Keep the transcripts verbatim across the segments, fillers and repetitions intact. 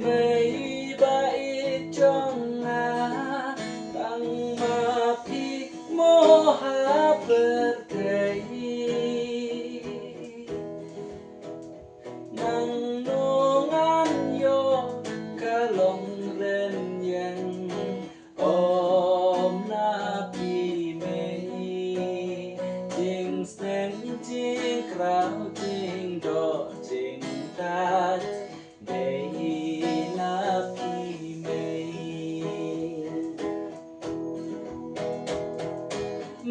Mei ba ïeit jong nga, tang ma phi mo ha pyrthei. Nangno ngan ïoh ka long rynïeng, ym na phi mei. Jingsneng jingkraw jingdoh jingdait, dei na phi mei.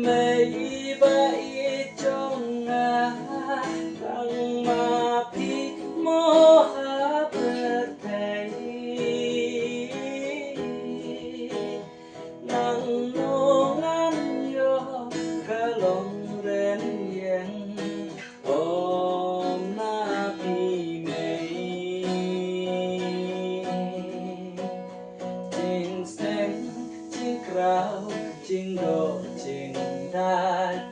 Mei ba ïeit jong nga, tang ma phi mo ha pyrthei. Nangno ngan ïoh ka long rynïeng, ym na phi mei. Jingsneng jingkraw jingdoh jingdait,